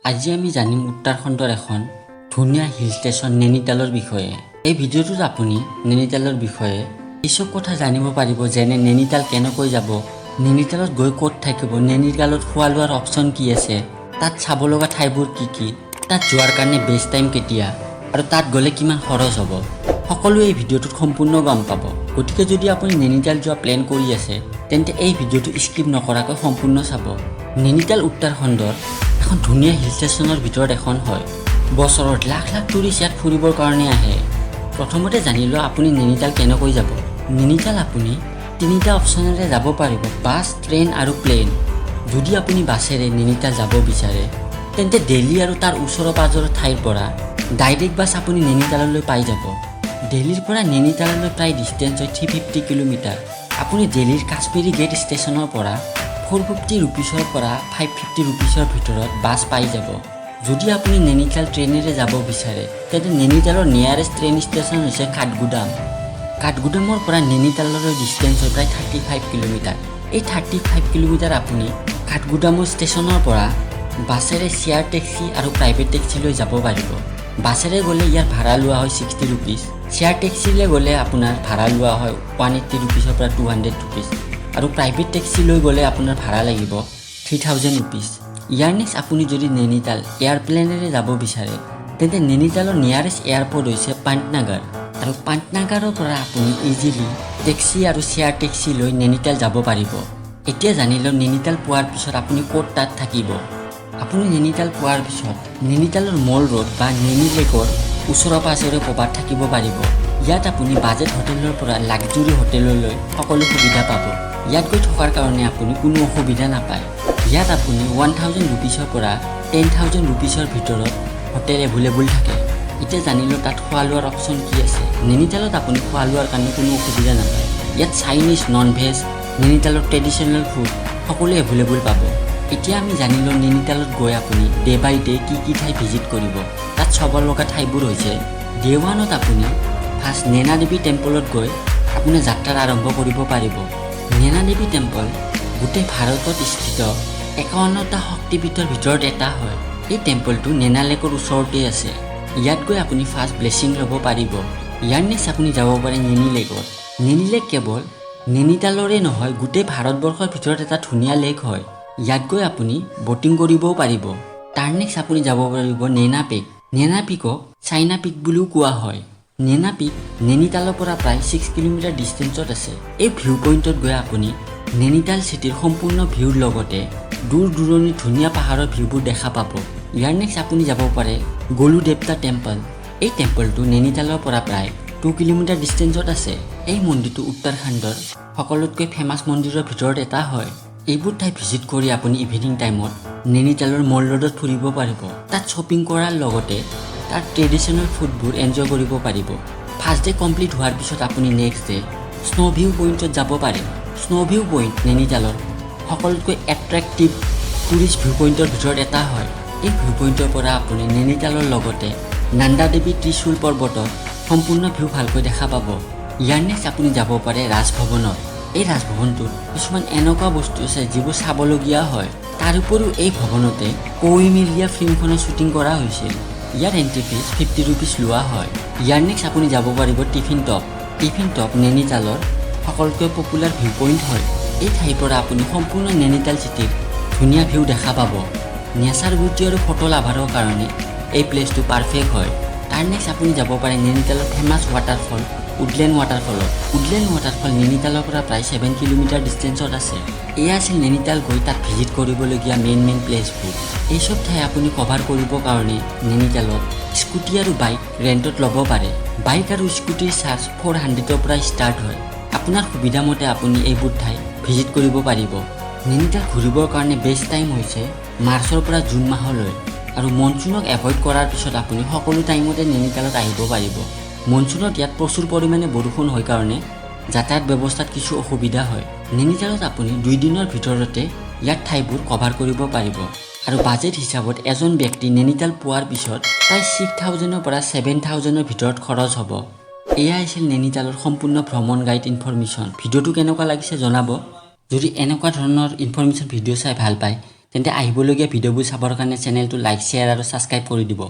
আজি আমি জানিম উত্তৰাখণ্ডৰ এখন ধুনীয়া হিল ষ্টেচন নৈনিতালৰ বিষয়ে। এই ভিডিঅ'টোত আপুনি নৈনিতালৰ বিষয়ে এইচব কথা জানিব পাৰিব, যেনে নৈনিতাল কেনেকৈ যাব, নৈনিতালত গৈ ক'ত থাকিব, নৈনিতালত খোৱা লোৱাৰ অপশ্যন কি আছে, তাত চাব লগা ঠাইবোৰ কি কি, তাত যোৱাৰ কাৰণে বেষ্ট টাইম কেতিয়া আৰু তাত গ'লে কিমান খৰচ হ'ব, সকলো এই ভিডিঅ'টোত সম্পূৰ্ণ গম পাব। গতিকে যদি আপুনি নৈনিতাল যোৱা প্লেন কৰি আছে, তেন্তে এই ভিডিঅ'টো স্কিপ নকৰাকৈ সম্পূৰ্ণ চাব। নৈনিতাল উত্তৰাখণ্ডৰ এখন ধুনীয়া হিল ষ্টেচনৰ ভিতৰত এখন হয়। বছৰত লাখ লাখ টুৰিষ্ট ইয়াত ফুৰিবৰ কাৰণে আহে। প্ৰথমতে জানি লওঁ আপুনি নৈনিতাল কেনেকৈ যাব। নৈনিতাল আপুনি তিনিটা অপশ্যনেৰে যাব পাৰিব, বাছ, ট্ৰেইন আৰু প্লেন। যদি আপুনি বাছেৰে নৈনিতাল যাব বিচাৰে, তেন্তে দিল্লী আৰু তাৰ ওচৰ পাজৰৰ ঠাইৰ পৰা ডাইৰেক্ট বাছ আপুনি নৈনিতাললৈ পাই যাব। দিল্লীৰ পৰা নৈনিতাললৈ প্ৰায় ডিষ্টেঞ্চ হয় 350 কিলোমিটাৰ। আপুনি দিল্লীৰ কাশ্মীৰী গেট ষ্টেচনৰ পৰা 450 ৰুপিজৰ পৰা 550 ৰুপিজৰ ভিতৰত বাছ পাই যাব। যদি আপুনি নৈনিতাল ট্ৰেইনেৰে যাব বিচাৰে, তেন্তে নৈনিতালৰ নিয়াৰেষ্ট ট্ৰেইন ষ্টেচন হৈছে কাঠগুদাম। কাঠগুদামৰ পৰা নৈনিতাললৈ ডিষ্টেঞ্চ হয় প্ৰায় 35 কিলোমিটাৰ। এই 35 কিলোমিটাৰ আপুনি কাঠগুদামৰ ষ্টেচনৰ পৰা বাছেৰে, শ্বেয়াৰ টেক্সি আৰু প্ৰাইভেট টেক্সি লৈ যাব পাৰিব। বাছেৰে গ'লে ইয়াৰ ভাড়া লোৱা হয় 60 ৰুপিজ। শ্বেয়াৰ টেক্সিলৈ গ'লে আপোনাৰ ভাড়া লোৱা হয় 180 ৰুপিজৰ পৰা 200 ৰুপিজ আৰু প্ৰাইভেট টেক্সি লৈ গ'লে আপোনাৰ ভাড়া লাগিব 3000 ৰুপিজ। ইয়াৰ নেক্সট আপুনি যদি নৈনিতাল এয়াৰপ্লেনেৰে যাব বিচাৰে, তেন্তে নৈনিতালৰ নিয়াৰেষ্ট এয়াৰপৰ্ট হৈছে পাণ্টনাগৰ আৰু পাণ্টনাগৰৰ পৰা আপুনি ইজিলি টেক্সি আৰু শ্বেয়াৰ টেক্সি লৈ নৈনিতাল যাব পাৰিব। এতিয়া জানি লওঁ নৈনিতাল পোৱাৰ পিছত আপুনি ক'ত তাত থাকিব। আপুনি নৈনিতাল পোৱাৰ পিছত নৈনিতালৰ মল ৰোড বা নৈনি লেকৰ ওচৰে পাঁজৰে ক'ৰবাত থাকিব পাৰিব। ইয়াত আপুনি বাজেট হোটেলৰ পৰা লাক্সাৰী হোটেললৈ সকলো সুবিধা পাব। ইয়াত গৈ থকাৰ কাৰণে আপুনি কোনো অসুবিধা নাপায়। ইয়াত আপুনি 1000 ৰুপিজৰ পৰা 10,000 ৰুপিজৰ ভিতৰত হোটেল এভেইলেবল থাকে। এতিয়া জানিলোঁ তাত খোৱা লোৱাৰ অপশ্যন কি আছে। নৈনিতালত আপুনি খোৱা লোৱাৰ কাৰণে কোনো অসুবিধা নাপায়। ইয়াত চাইনিজ, নন ভেজ, নৈনিতালৰ ট্ৰেডিশ্যনেল ফুড সকলো এভেইলেবল পাব। এতিয়া আমি জানিলোঁ নৈনিতালত গৈ আপুনি ডে বাই ডে কি কি ঠাই ভিজিট কৰিব। তাত চাব লগা ঠাইবোৰ হৈছে, ডে ওৱানত আপুনি ফাৰ্ষ্ট নৈনা দেৱী টেম্পলত গৈ আপুনি যাত্ৰাৰ আৰম্ভ কৰিব পাৰিব। নৈনা দেৱী টেম্পল গোটেই ভাৰতত স্থিত 51টা শক্তিপীঠৰ ভিতৰত এটা হয়। এই টেম্পলটো নৈনা লেকৰ ওচৰতে আছে। ইয়াত গৈ আপুনি ফাৰ্ষ্ট ব্লেছিং ল'ব পাৰিব। ইয়াৰ নেক্সট আপুনি যাব পাৰে নৈনী লেকত। নৈনী লেক কেৱল নৈনিতালৰে নহয়, গোটেই ভাৰতবৰ্ষৰ ভিতৰত এটা ধুনীয়া লেক হয়। ইয়াত গৈ আপুনি ব'টিং কৰিবও পাৰিব। তাৰ নেক্সট আপুনি যাব পাৰিব নেনা পিক। নেনা পিকক চাইনা পিক বুলিও কোৱা হয়। নেনা পিক নৈনিতালৰ পৰা প্ৰায় 6 কিলোমিটাৰ ডিষ্টেঞ্চত আছে। এই ভিউ পইণ্টত গৈ আপুনি নৈনিতাল চিটিৰ সম্পূৰ্ণ ভিউৰ লগতে দূৰ দূৰণিৰ ধুনীয়া পাহাৰৰ ভিউবোৰ দেখা পাব। ইয়াৰ নেক্সট আপুনি যাব পাৰে গলু দেৱতা টেম্পল। এই টেম্পলটো নৈনিতালৰ পৰা প্ৰায় 2 কিলোমিটাৰ ডিষ্টেঞ্চত আছে। এই মন্দিৰটো উত্তৰাখণ্ডৰ সকলোতকৈ ফেমাছ মন্দিৰৰ ভিতৰত এটা হয়। এইবোৰ ঠাই ভিজিট কৰি আপুনি ইভিনিং টাইমত নৈনিতালৰ মল ৰোডত ফুৰিব পাৰিব। তাত শ্বপিং কৰাৰ লগতে তাৰ ট্ৰেডিশ্যনেল ফুডবোৰ এনজয় কৰিব পাৰিব। ফাৰ্ষ্ট ডে কমপ্লিট হোৱাৰ পিছত আপুনি নেক্সট ডে স্ন' ভিউ পইণ্টত যাব পাৰে। স্ন' ভিউ পইণ্ট নৈনিতালৰ সকলোতকৈ এট্ৰেক্টিভ টুৰিষ্ট ভিউ পইণ্টৰ ভিতৰত এটা হয়। এই ভিউ পইণ্টৰ পৰা আপুনি নৈনিতালৰ লগতে নন্দা দেৱী ত্ৰিশূল পৰ্বতৰ সম্পূৰ্ণ ভিউ ভালকৈ দেখা পাব। ইয়াৰ নেক্সট আপুনি যাব পাৰে ৰাজভৱনত। এই ৰাজভৱনটোত কিছুমান এনেকুৱা বস্তু আছে যিবোৰ চাবলগীয়া হয়। তাৰ উপৰিও এই ভৱনতে কোই মিল গয়া ফিল্মখনৰ শ্বুটিং কৰা হৈছিল। ইয়াৰ এণ্ট্ৰি ফিজ 50 ৰুপিজ লোৱা হয়। ইয়াৰ নেক্সট আপুনি যাব পাৰিব টিফিন টপ। টিফিন টপ নৈনিতালৰ সকলোতকৈ পপুলাৰ ভিউ পইণ্ট হয়। এই ঠাইৰ পৰা আপুনি সম্পূৰ্ণ নৈনিতাল চিটিৰ ধুনীয়া ভিউ দেখা পাব। নেচাৰ বিউটি আৰু ফটো লাভাৰৰ কাৰণে এই প্লেচটো পাৰফেক্ট হয়। তাৰ নেক্সট আপুনি যাব পাৰে নৈনিতালৰ ফেমাছ ৱাটাৰফল উডলেণ্ড ৱাটাৰফলত। উডলেণ্ড ৱাটাৰফল নৈনিতালৰ পৰা প্ৰায় 7 কিলোমিটাৰ ডিষ্টেঞ্চত আছে। এয়া আছিল নৈনিতাল গৈ তাত ভিজিট কৰিবলগীয়া মেইন মেইন প্লেচবোৰ। এইচব ঠাই আপুনি কভাৰ কৰিবৰ কাৰণে নৈনিতালত স্কুটি আৰু বাইক ৰেণ্টত ল'ব পাৰে। বাইক আৰু স্কুটিৰ চাৰ্জ 400ৰ পৰা ষ্টাৰ্ট হয়। আপোনাৰ সুবিধা মতে আপুনি এইবোৰ ঠাই ভিজিট কৰিব পাৰিব। নৈনিতাল ঘূৰিবৰ কাৰণে বেষ্ট টাইম হৈছে মাৰ্চৰ পৰা জুন মাহলৈ আৰু মনচুনক এভইড কৰাৰ পিছত আপুনি সকলো টাইমতে নৈনিতালত আহিব পাৰিব। মনচুনত ইয়াত প্ৰচুৰ পৰিমাণে বৰষুণ হয় কাৰণে যাতায়াত ব্যৱস্থাত কিছু অসুবিধা হয়। নৈনিতালত আপুনি 2 দিনৰ ভিতৰতে ইয়াত ঠাইবোৰ কভাৰ কৰিব পাৰিব আৰু বাজেট হিচাপত এজন ব্যক্তি নৈনিতাল পোৱাৰ পিছত প্ৰায় 6000ৰ পৰা 7000ৰ ভিতৰত খৰচ হ'ব। এয়া আছিল নৈনিতালৰ সম্পূৰ্ণ ভ্ৰমণ গাইড ইনফৰমেশ্যন। ভিডিঅ'টো কেনেকুৱা লাগিছে জনাব। যদি এনেকুৱা ধৰণৰ ইনফৰমেশ্যন ভিডিঅ' চাই ভাল পায়, তেন্তে আহিবলগীয়া ভিডিঅ'বোৰ চাবৰ কাৰণে চেনেলটো লাইক, শ্বেয়াৰ আৰু ছাবস্ক্ৰাইব কৰি দিব।